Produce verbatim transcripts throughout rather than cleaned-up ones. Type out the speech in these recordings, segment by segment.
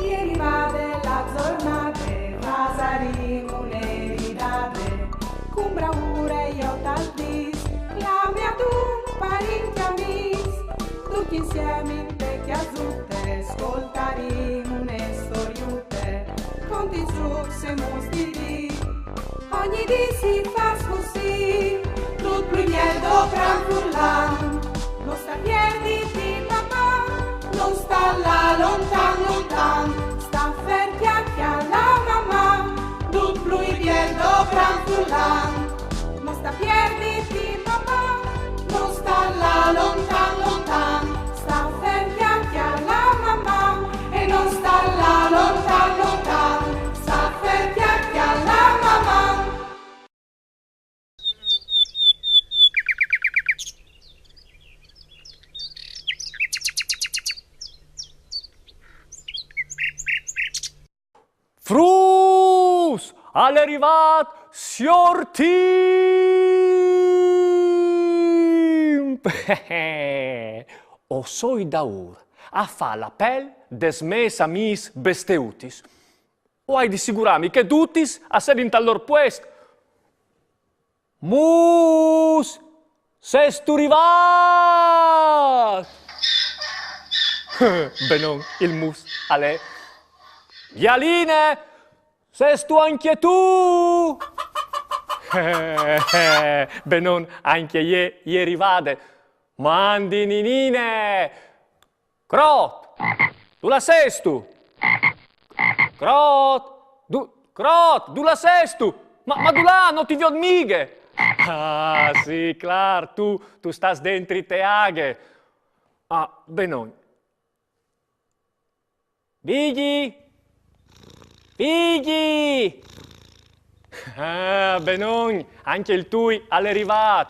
È rivade la zornade, fasarìn une ridade, cun braure jo tal dis, clame adun parint e amis, ducj insiemi inte cjasute, scoltarìn une storiute, cont i zucs e mus di dì. Ogni dì si fâs cussì, dut plui biel dopran furlan. No sta pierditi, mamà, no sta lâ lontan, lontan. Sta fer cjale, cjale, mamà, dut plui biel dopran furlan. No sta pierditi, mamà, no sta lâ lontan, lontan. Sta fer cjale, cjale, mamà, e no sta lâ lontan, lontan. Sta fer cjale, cjale, mamà. Fruts! Al è rivât siôr Timp! O soi daûr a fâ la pel des mês amîs besteutis. O ai di sigurâmi che dutis a sedin tal lôr puest. Mus, sêstu rivât? Benon, il mus al è. Gjaline, sêstu ancje tu? Benon, ancje jê e je rivade. Mandi ninine! Crot! Dulà sêstu? Crot! Du-, Crot, dulà sêstu? Ma, ma dulà, no ti viôt mighe! Ah, sì, clâr, tu, tu stâs dentri te aghe. Ah, benon. Vigji! Vigji! Ah, benon, ancje il tui al è rivât.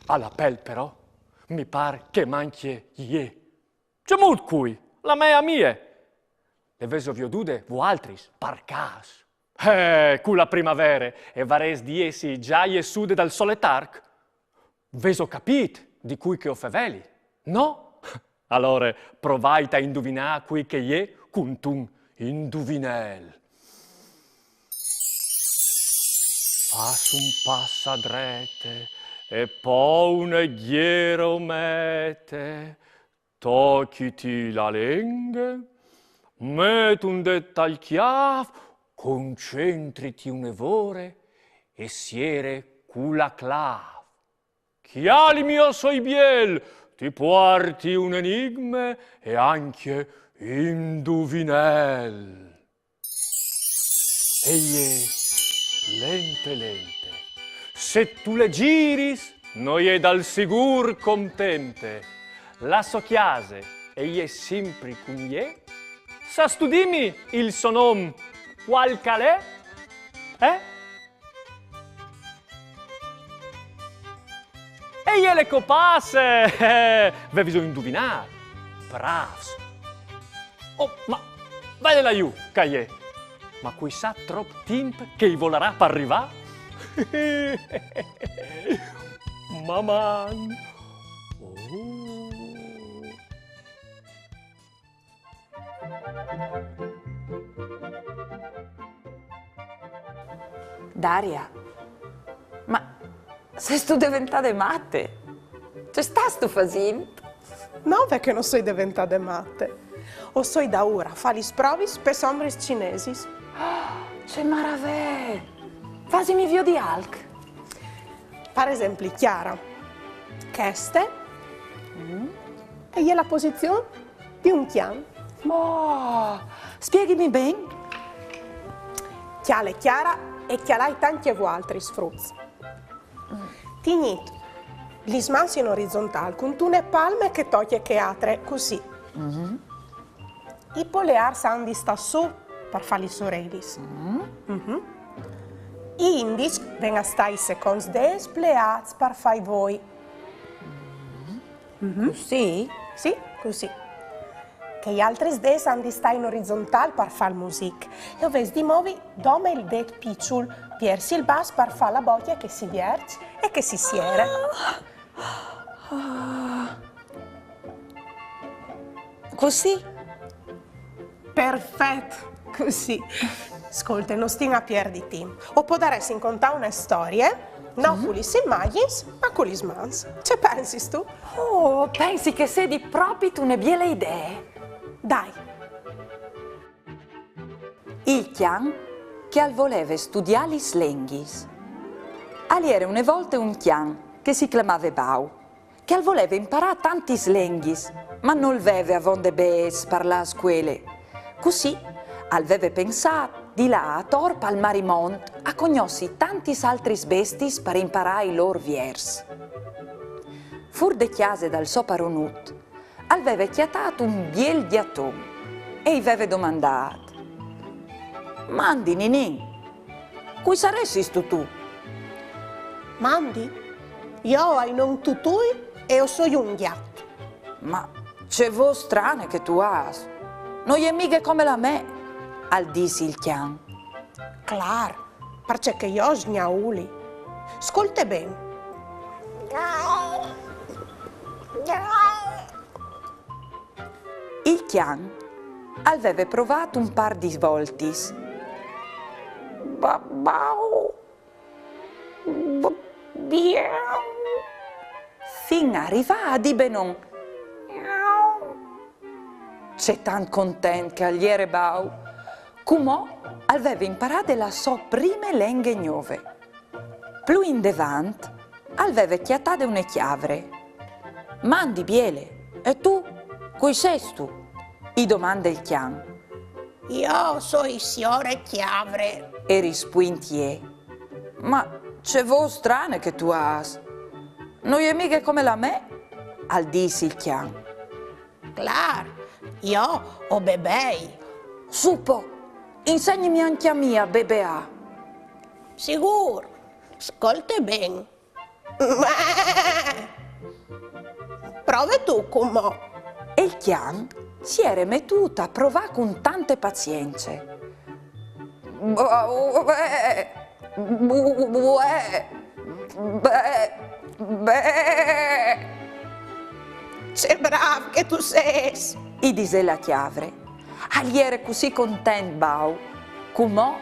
A la pel però, mi pâr che mancje jê. Cemût cui? La mê amie. Le vêso viodude voaltris, par câs? Eh, cu la primavere, e varès di jessi za jessude dal so letarc. Vêso capît di cui che o feveli? No? Alore provait a induvinâ cui che e je cuntun induvinel. Fâs un pas a drete e po une gjeromete, tocjiti la lenghe, met un dêt tal cjâf, concentriti une vore e siere cu la clâf. Cjalimi, o soi biel, ti puarti un enigme e ancje induvinel. E je lente lente. Se tu le ziris, no je dal sigûr contente. La sô cjase e je simpri cun jê. Sâstu dîmi il so non, cuâl che al è? Eh? E je le copasse! Eh, vêso induvinât? Brâfs! Oh, ma vele là jù, che e je! Ma cui sa trop timp che i volarà par rivâ? Maman! Oh. Daria, ma sêstu deventade mate? Ce stâstu fasint? No, ve che no soi deventade mate. O soi daûr a fâ lis provis pes ombris cinesis. Ce maravee! Fasimi viodi alc. Par esempli, Chiara, cheste e je la posizion di un cjan. Oh, spieghimi ben. Cjale Chiara e cjalait ancje voaltris, fruts. Tignît lis mans in orizontâl, cuntune palme che tocje chê altre, cussì. I poleârs a àn di stâ sù par fâ lis orelis. I indiçs a àn di stâ i seconts dêts pleâts par fâ i voi. Cussì? Sì, cussì. Chei altris dêts a àn di stâ in orizontâl par fâ il music. E o vês di movi dome il dêt piçul viers il bas par fâ la bocje che si vierç e che si siere. Cussì? Perfet, cussì. Scolte, no stin a pierdi timp. O podaressin contâ une storie, no cu lis imagjins, ma cu lis mans. Ce pensistu? Oh, pensi che sedi propit une biele idee. Dai. Il cjan che al voleve studiâ lis lenghis. Al jere une volte un cjan che si clamave Bau, che al voleve imparâ tantis lenghis, ma nol veve avonde bêçs par lâ a scuele. Cussì al veve pensât di lâ ator pal marimont a cognossi tantis altris bestiis par imparâ i lôr viers. Fûr de cjase dal so paronut, al veve cjatât un biel gjaton e i veve domandât: Mandi, ninin, cui saressistu tu? Mandi, jo o ai non Tutui e o soi un gjat. Ma ce vôs strane che tu âs! No je mighe come la mê, al dîs il cjan. Clâr, parcè che jo o sgnauli. Scolte ben. Il cjan al veve provât un pâr di voltis. Babau. Biau. Fin a rivâ a dî benon. Ce tant content che al jere Bau! Cumò al veve imparade la sô prime lenghe gnove. Plui indevant al veve cjatade une cjavre. Mandi, biele, e tu? Cui sêstu? I domande il cjan. Jo o soi siore Cjavre, e rispuint jê. Ma ce vôs strane che tu âs! No je mighe come la mê, al dîs il cjan. Clâr, jo o bebei. Sù po, insegnimi ancje a mi a bebeâ. Sigûr, scolte ben. Prove tu cumò. E il cjan si jere metût a provâ cun tante pazience. Bue, bue, bue, bue. Ce brâf che tu sês, i disè la cjavre. Al jere cussì content Bau, cumò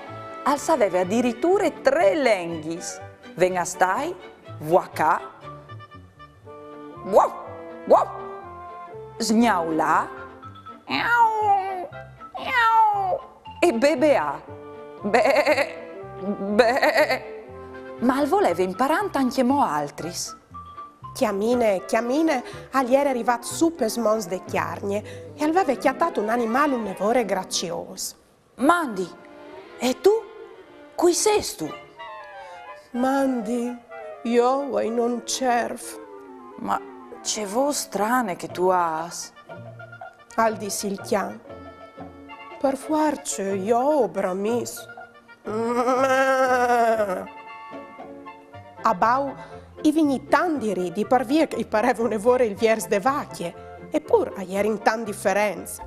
al saveve adiriture trê lenghis: venastâi, vuacâ, vuaf, vuaf, sgnaulâ, miau, miau, e bebeâ, be, be. Ma al voleve imparânt ancjemò altris. Cjamine, cjamine, al jere rivât sù pes monts de Cjargne e al veve cjatât un animâl une vore graciôs. Mandi, e tu? Cui sêstu? Mandi, jo o ai non Cerf. Ma ce vôs strane che tu âs, al dîs il cjan. Par fuarce jo o bramìs. A Bau i vignì tant di ridi, parvie che i pareve une vore il viers de vacje, epûr a jerin tant diferents.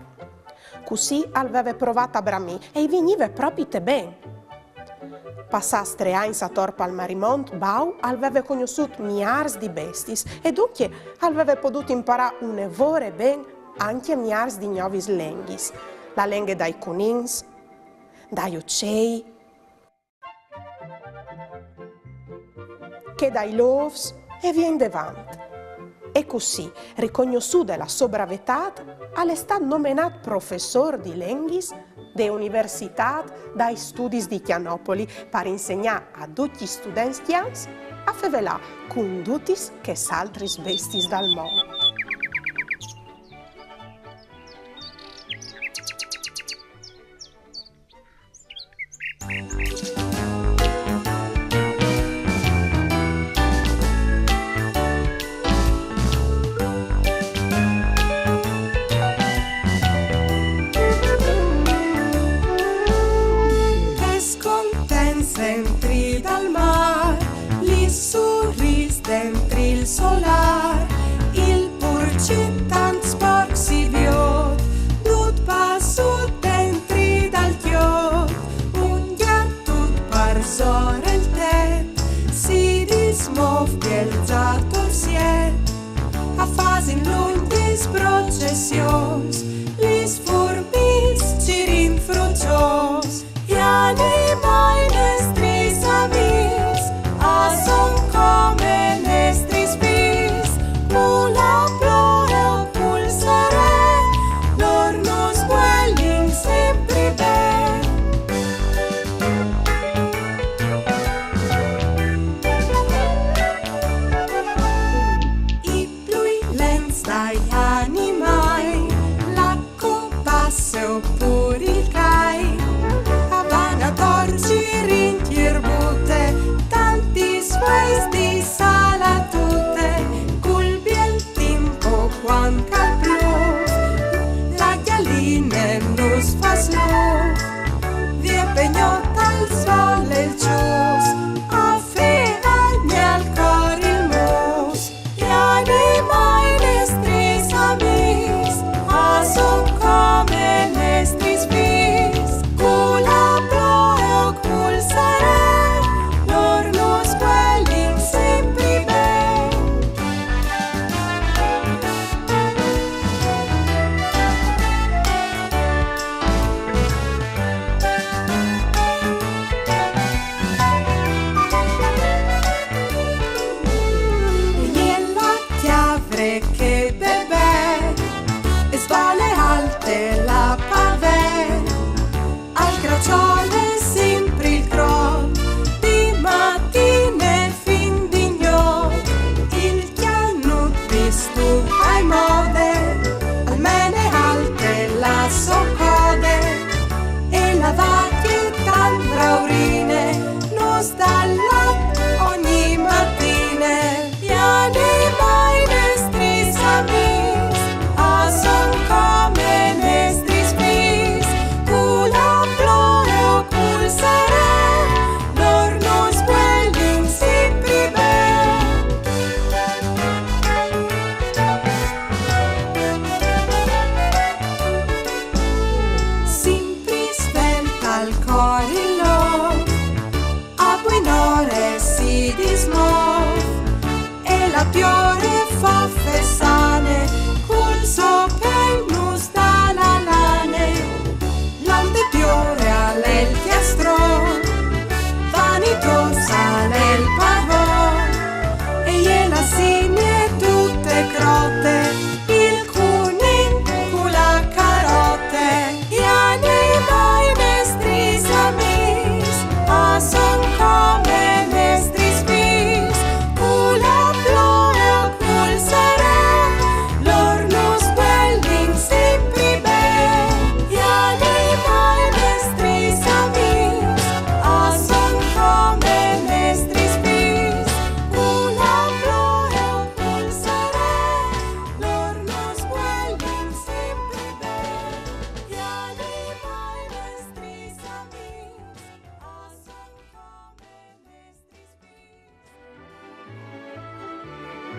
Cussì al veve provât a bramî e i vignive propite ben. Passâts trê agns ator pal marimont, Bau al veve cognossût miârs di bestiis e duncje al veve podût imparâ une vore ben ancje miârs di gnovis lenghis, la lenghe dai cunins, dai ucei, chê dai lôfs e vie indevant. E cussì, ricognossude la sô bravetât, al è stât nomenât professôr di lenghis de Universitât dai Studis di Cjanopoli par insegnâ a ducj i students cjans a fevelâ cun dutis chês altris bestiis dal mont. Chês contents dentri dal mâr, lis suris dentri il solâr, il Fas lûf, vie pe gnot al sole il çus, a fâ al cjor il mus. I animâi nestris amîs, a son come nestris fîs, cu la ploie o cul serêl, lôr nus vuelin simpri ben. E je la cjavre che e beve, e svole alte la pavee, al craçole simpri il crot, di matine fin di gnot. Il cjanut vistût a mode, al mene alte la sô code, e la vacje tant braurine nus da il lat ogni matine. I animâi nestris amîs, a son come nestris fîs, cu la ploie o cul serêl, lôr nus vuelin simpri ben. Simpri svelt al cor il lop, a buinore si dismôf, e la piore fofe sane, cul so pêl nus da la lane. L'alte piore al è il cjastron, vanitôs al è il pavon, e je la simie dute crote, il cugnin cu la carote. I animâi nestris amîs, a son come nestris fîs, cu la ploie o cul serêl, lôr nus vuelin simpri ben. I animâi nestris amîs, a son come nestris fîs, cu la ploie o cul serêl, lôr nus vuelin simpri ben. I animâi nestris amîs, a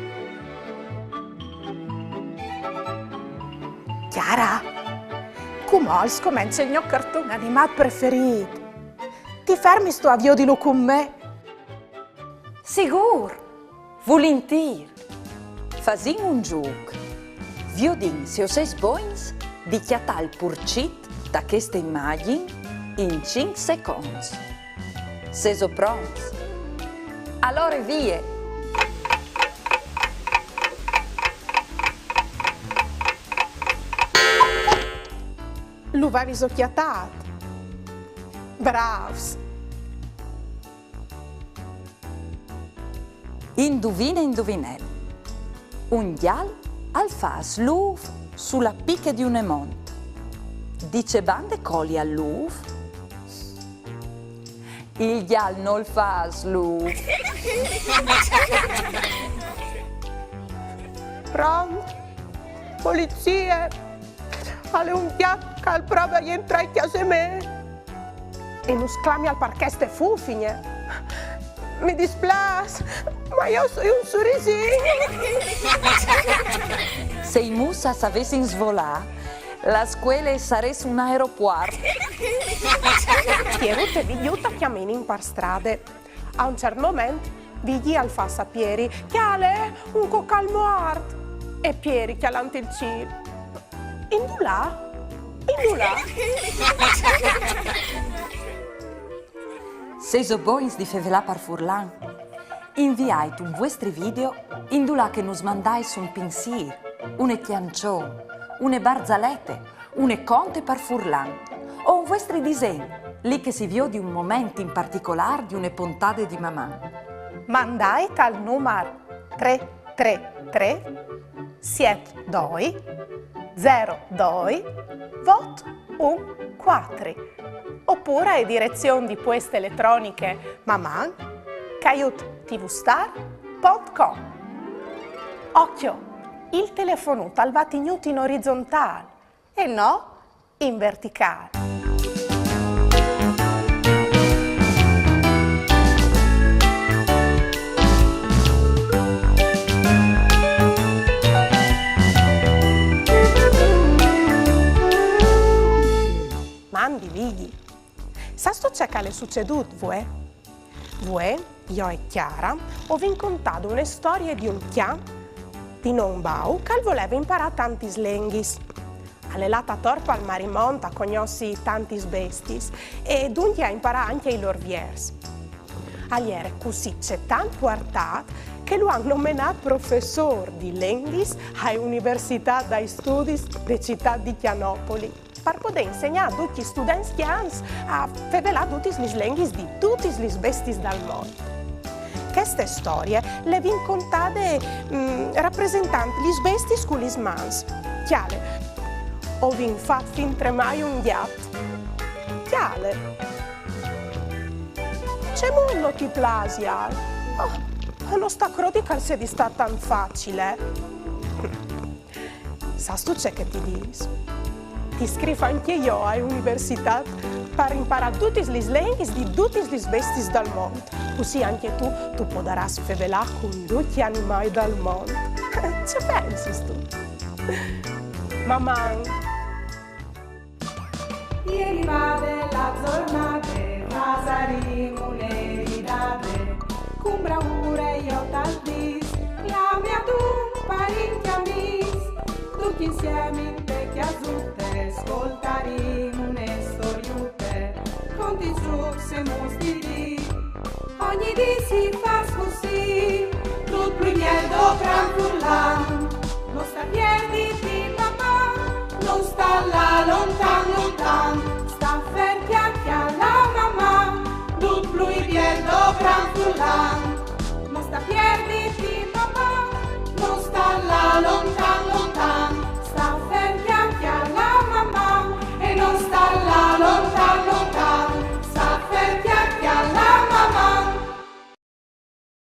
son come nestris fîs. Chiara, cumò al scomence il gno carton animât preferît. Ti fermistu a viodilu cun me? Sigûr! Vulintîr! Fasìn un zûc. Viodìn se o sês bogns di cjatâ il purcit ta cheste imagjin in cinc seconts. Sêso pronts? Alore vie! Lu vêso cjatât? Brâfs! Induvine, induvinel. Un gjal al fâs lûf su la piche di une mont. Di ce bande colie al lûf? Il gjal nol fâs lûf. Pront? Polizie! Al è un gjat che al prove a jentrâ in cjase mê e nus clamial par cheste fufigne. Mi displâs, ma jo o soi un surisin. Se i mus a savessin svolâ, la scuele e sarès un aeropuart. Pierut e Vigjut a cjaminin par strade. A un ciert moment, Vigji al fâs a Pieri: «Cjale, un cocal muart!» E Pieri, cjalant il cîl: «Indulà? Indulà?» Sêso bogns di fevelâ par furlan? Inviait un vuestri video indulà che nus mandais un pinsîr, une cjançon, une barzalete, une conte par furlan, o un vuestri disen, li che si viodi un moment in particolâr di une pontade di Maman. Mandait al numar trê trê trê siet doi zero doi vot un cuatri, opûr ae direzion di pueste eletroniche maman caiut tvstar pont com. Ocjo, il telefonut al va tignût in orizontâl, e no In verticâl. Mandi Vigji. Sâstu ce che al è sucedût vuê? Vuê, jo e Chiara, o vin contât une storie di un cjan di non Bau che al voleve imparâ tantis lenghis. Al è lât ator pal marimont a cognossi tantis bestiis e duncje a imparâ ancje i lôr viers. Al jere cussì cetant puartât che lu àn nomenât professôr di lenghis ae Universitât dai Studis de Citât di Cjanopoli, par podê insegnâ a ducj i students cjans a fevelâ dutis lis lenghis di dutis lis bestiis dal mont. Cheste storie le vin contade, mm, rapresentant lis bestiis cu lis mans. Cjale, o vin fat fintremai un gjat. Cjale. Cemût no ti plasial? Oh, no sta crodi che al sedi stât tant facil, eh? Sâstu ce che ti dîs? Ti scrîf ancje jo ae Universitât par imparâ dutis lis lenghis di dutis lis bestiis dal mont. Cussì ancje tu, tu podarâs fevelâ cun ducj i animâi dal mont. Ce pensistu? Maman! E rivade la zornade, fasarìn une ridade, cun braure jo tal dîs, clame adun parint e amîs, ducj insiemi inte cjasute, scoltarìn une storiute, contins, zucs e muts di dì. Ogni dì si fâs cussì, dut plui biel dal gran furlan, no sta pierditi, papà, no sta lâ lontan,